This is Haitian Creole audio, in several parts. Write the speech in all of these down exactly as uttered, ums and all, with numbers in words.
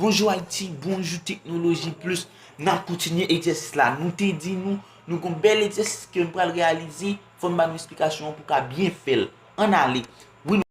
Bonjou Ayiti, bonjou Teknoloji Plis. N ap kontinye egzèsis la. Nou te di nou, nou gon bèl egzèsis ke n pral reyalize. Fò n ba nou eksplikasyon an pou ka byen fè l. Ann ale. Wi, nou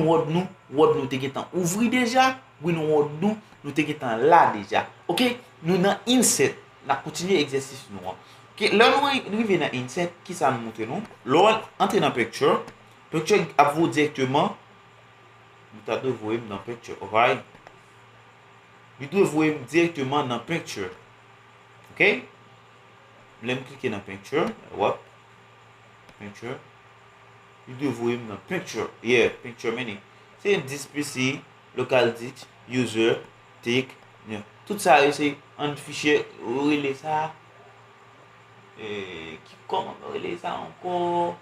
Word nou, Word nou te gentan ouvri deja. Wi, nou Word nou, nou te gentan la deja. Oke, nou nan Insert. N ap kontinye egzèsis nou an. Oke, lè nou ri- rive nan Insert, kisa nou montre nou? Lè w antre nan Picture, Picture ap voye w dirèkteman. Li ta dwe voye m nan Picture, oke? Li dwe voye m dirèkteman nan Picture. Oke? Lè m klike nan Picture, wap. Picture. Li dwe voye m nan Picture. Yeah, Picture many. Se dis P C, local disk, user, tick, yeah. Tout sa yo se an fichye, yo rele sa. E, ki, kòman yo rele sa ankò?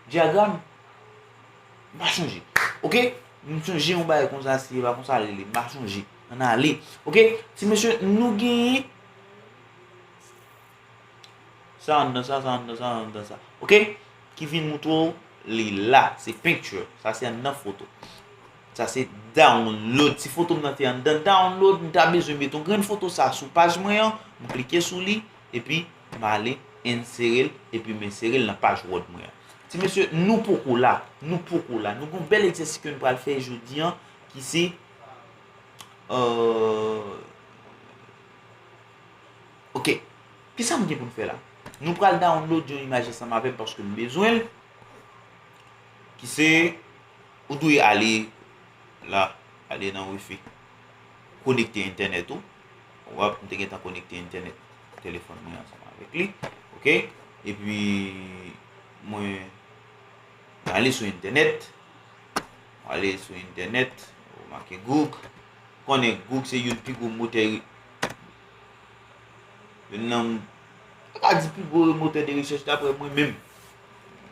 Diagram? M pa chonje. Oke? M chonje yon bagay konsa, si e pa konsa l rele. M pa chonje. Ann ale. Oke? Ti mesye, nou genyen sa anndan sa, sa anndan sa, sa anndan sa. Oke? Ki vin montre w li la. Se Picture. Sa se anndan foto. Sa se download. Si foto m nan te anndan download, m ta bezwen mete yon grenn foto sa sou paj mwen an. M klike sou li. Epi m ale ensere l, epi m ensere l nan paj Word mwen an. Ti mesye, nou poko la, nou poko la. Nou gon bèl egzèsis ke nou pral fè jodi an, ki se, euh, oke. Kisa m gen pou n fè la? Nou pral download yon imaj ansanm avè m paske m bezwen l. Ki se, ou dwe ale la, ale nan wifi. Konekte entènèt ou. W ap, m te gentan konekte entènèt telefòn mwen ansanm avèk li. Oke? Epi, mwen ale sou entènèt. Mwen ale sou entènèt. Ou make Google. Konnen Google se youn pi gwo motè re- Youn nan, m pa ka di pi gwo motè de rechèch daprè mwen menm.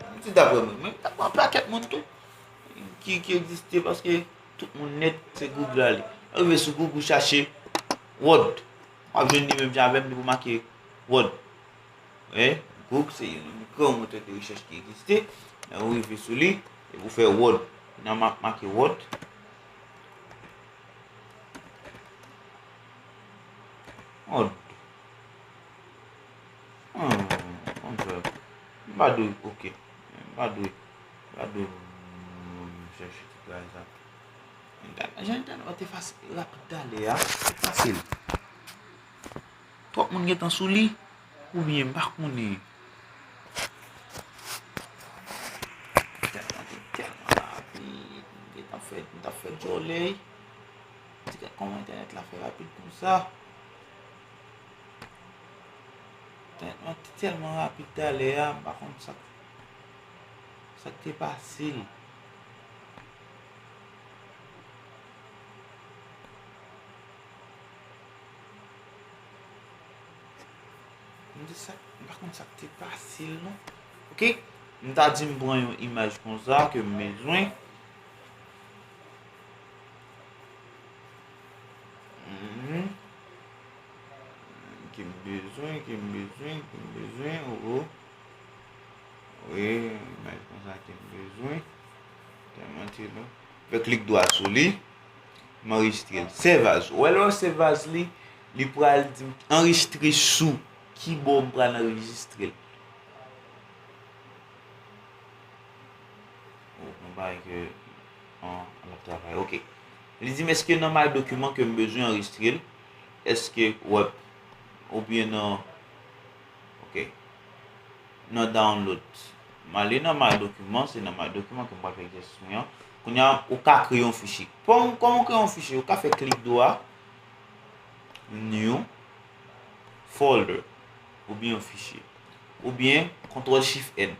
M di daprè mwen, men daprè yon pakèt moun tou ki, ki egziste paske tout moun nèt se Google la li. Ou rive sou Google, ou chache Word. W ap jwenn li menm jan avè m, li pou make Word. Wi, Google se youn nan pi gran motè de rechèch ki egziste. Lè ou rive sou li, epi ou fè Word. Nan ma-, make Word. Word. Hmm, konn fè. M pa dwe, oke. M pa dwe, m pa dwe, mm, chèche ti bagay sa. Entènèt, jan entènèt la te fasil, rapid talè a, se fasil. Twòp moun gentan sou li, oubyen m pa konnen. Entènèt la te tèlman rapid, m gentan fè, m t ap fè djòlèy. Ti gad kòman entènèt la fè rapid konsa. Entènèt mwen te tèlman rapid talè a, m pa konn sa k, sa k te pase l. M di sa, m pa konn sa k te pase l non. Oke, m ta di m pran yon imaj konsa ke m bezwen. Mhm. Ke m bezwen, ke m bezwen, ke m bezwen, oh, oh. Wi, imaj konsa ke m bezwen. Tèlman ti non. Fè klik dwa sou li. M anrejistre l. Save as. Ou wè lè w save as li, li pral di m anrejistre sou ki bò m pral anrejistre l. Oh, yon bagay ke, an, l ap travay. Oke. Li di m, èske nan My Document ke m bezwen anrejistre l? Èske, wè, oubyen nan, oke. Nan Download. M ale nan My Document, se nan My Document ke m pral fè egzèsis mwen an. Kounye a, ou ka kreye yon fichye. Kòman, kòman w kreye yon fichye? Ou ka fè klik dwa, New, Folder, oubyen yon fichye. Oubyen, Control Shift N.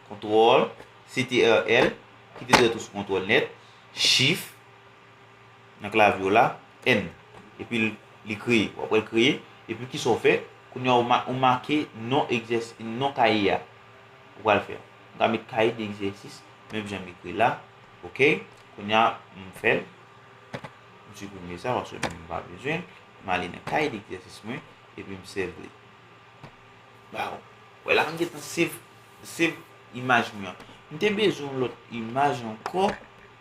Control, C T R L, kite dwèt ou sou Control nèt, Shift, nan klavye w la, N. Epi l, li kreye. W ap wè l kreye. Epi kisa w fè? Kounye a, ou ma-, ou make non egzèsis, non kaye a. Ou pral fè. M ka met cahier d'exercice, menm jan m ekri la. Oke? Kounye a, m fè l. M siprime sa, paske m pa bezwen l. M ale nan cahier d'exercice mwen, epi m save li. Ba, wè la, m gentan save, save imaj mwen an. M te bezwen yon lòt imaj ankò.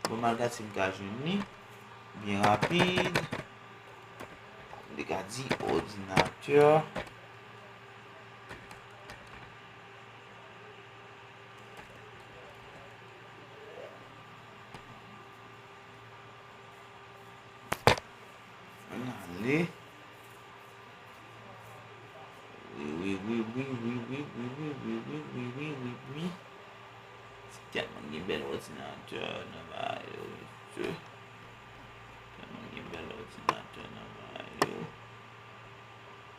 Bon, m al gad si m ka jwenn li. Byen rapid. M te ka di òdinatè. Ann ale. Wi, wi, wi. Tèlman gen bèl òdinatè nan bagay yo, mesye. Tèlman gen bèl òdinatè nan bagay yo.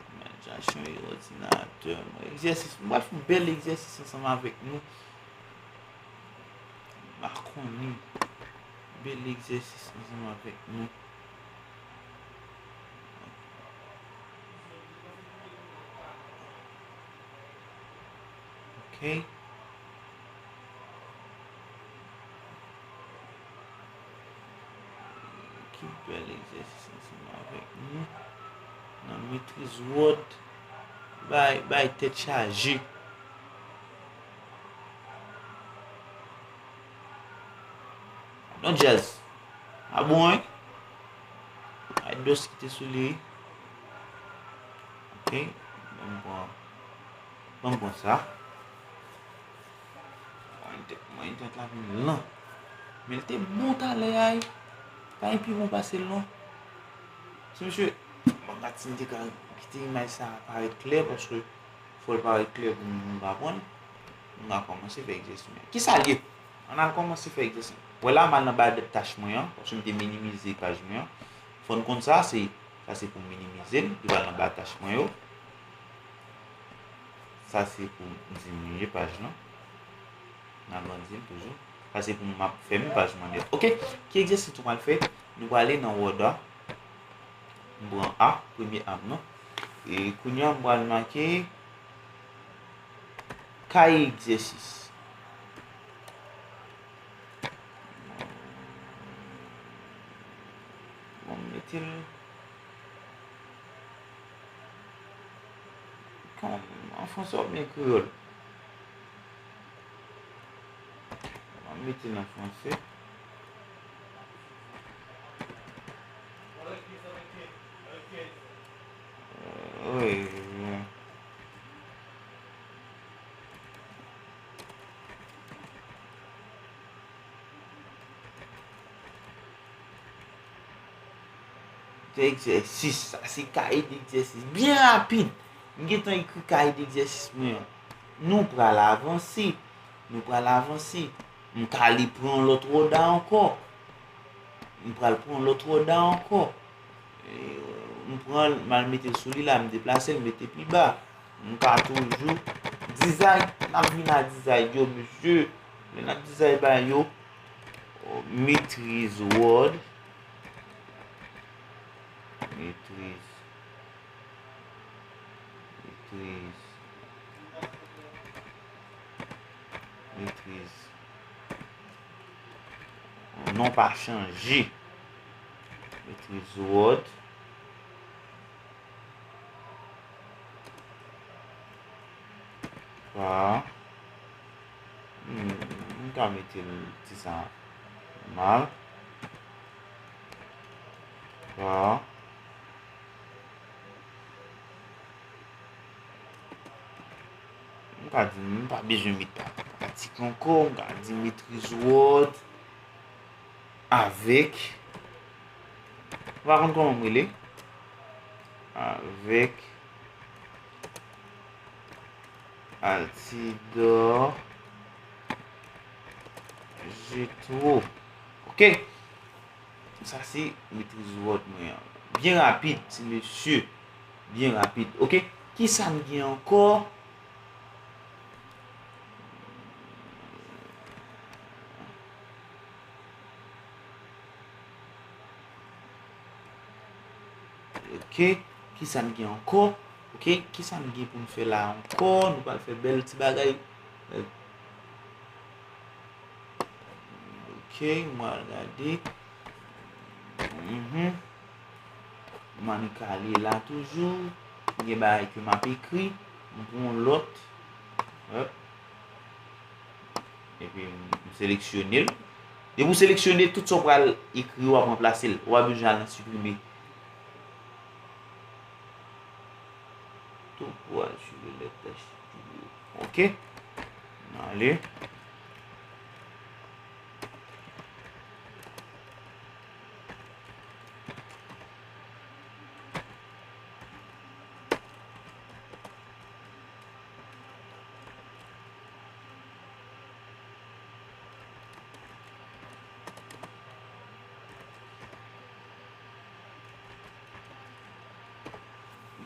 Imanizasyon e òdinatè. Bon, egzèsis. M pral fè yon bèl egzèsis ansanm avèk nou. M pa konnen. Bèl egzèsis ansanm avèk nou. Ok. Ki bèl egzèsis ansanm avèk nou. Nan metriz Word, bay, bay tèt chaje. Non, jazz. A bon, wi. Ay, dos ki te sou li. Ok. Ban m pran, ban m pran sa. Mwen, entè-, mwen, entènèt la vin lan. Men l te bon talè a, wi. Pa gen pi bon pase l, non. Ti mesye, bon, gad si m te ka kite imaj sa parèt klè, paske fò l parèt klè pou moun pa pran l. Nou ka kòmanse fè egzèsis mwen. Kisa l ye? Ann al kòmanse fè egzèsis. Wè la, m al nan ba de tach mwen an, paske m te minimize paj mwen an. Fò n konn sa, se, sa se pou minimize l, li pral nan ba tach mwen yo. Sa se pou diminye paj lan. N agrandi l toujou. Sa se pou m ap fèmen paj mwen nèt. Ok, ki egzèsis nou pral fè? Nou prale nan Word la. M pran A, premye A m nan. E kounye a, m pral make kaye egzèsis. Bon, m mete l kòman, an franse oubyen kreyòl? M ap mete l an franse. Euh, wi, wi. Egzèsis, sa se kaye degzèsis. Byen rapid. M gentan ekri kaye degzèsis mwen an. Nou pral avanse. Nou pral avanse. M ka ale pran lòt Word la ankò. M pral pran lòt Word la ankò. E, m pran l, m al mete l sou li la, m deplase l, m mete pi ba. M ka toujou dizay, n ap vin a dizay yo, mesye. Lè n ap dizay ba yo, metriz Word. Metriz. Metriz. Metriz. Non pa chanje. Metriz Word. Sa. Hmm, m ka mete l ti sa nòmal. Sa. M ka di, m pa bezwen met atik ankò, m ka di metriz Word avèk, m pa konn kòman m rele, avèk Altidor Jetro. Ok. Sa se metriz Word mwen an. Byen rapid, ti mesye. Byen rapid. Ok. Kisa m gen ankò? Ok. Kisa m gen ankò? Ok, kisa n gen pou n fè la ankò? Nou pral fè bèl ti bagay. Ok, m pral gade. Mhm. M annik ale la toujou. Gen bagay ke m ap ekri. M pran yon lòt. Hop. Epi m seleksyone l. Depi w seleksyone, tout sa w pral ekri, w ap ranplase l. Ou pa bezwen al nan siprime. Tout pou al swiv lèt H T T P. Ok. N ale.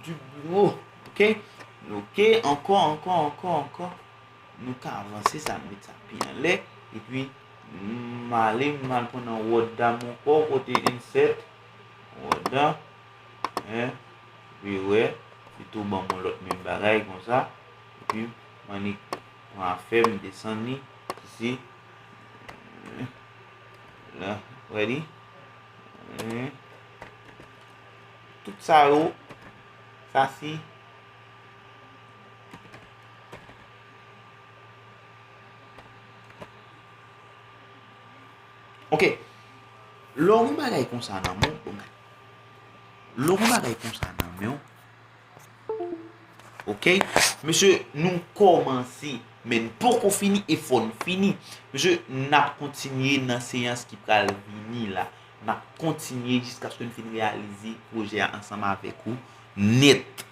Du bureau. Ok? Ok, ankò, ankò, ankò, ankò. Nou ka avanse sa, nou met sa pi anlè. Epi, m ale, m al pran nan Word la m ankò, kote insert. Word la. Hein? Epi, wè, li tou ban m yon lòt menm bagay konsa. Epi, m annik pran afè m, desann li. Isi. La, wè li. Hein? Tout sa yo, sa se Ok. Lè w gen bagay konsa nan men w, bon, gade. Lè w gen bagay konsa nan men w, ok? Mesye, nou kòmanse, men n poko fini, e fò n fini. Mesye, n ap kontinye nan seyans ki pral vini la. N ap kontinye jiskaske n fin reyalize pwojè a ansanm avèk ou nèt.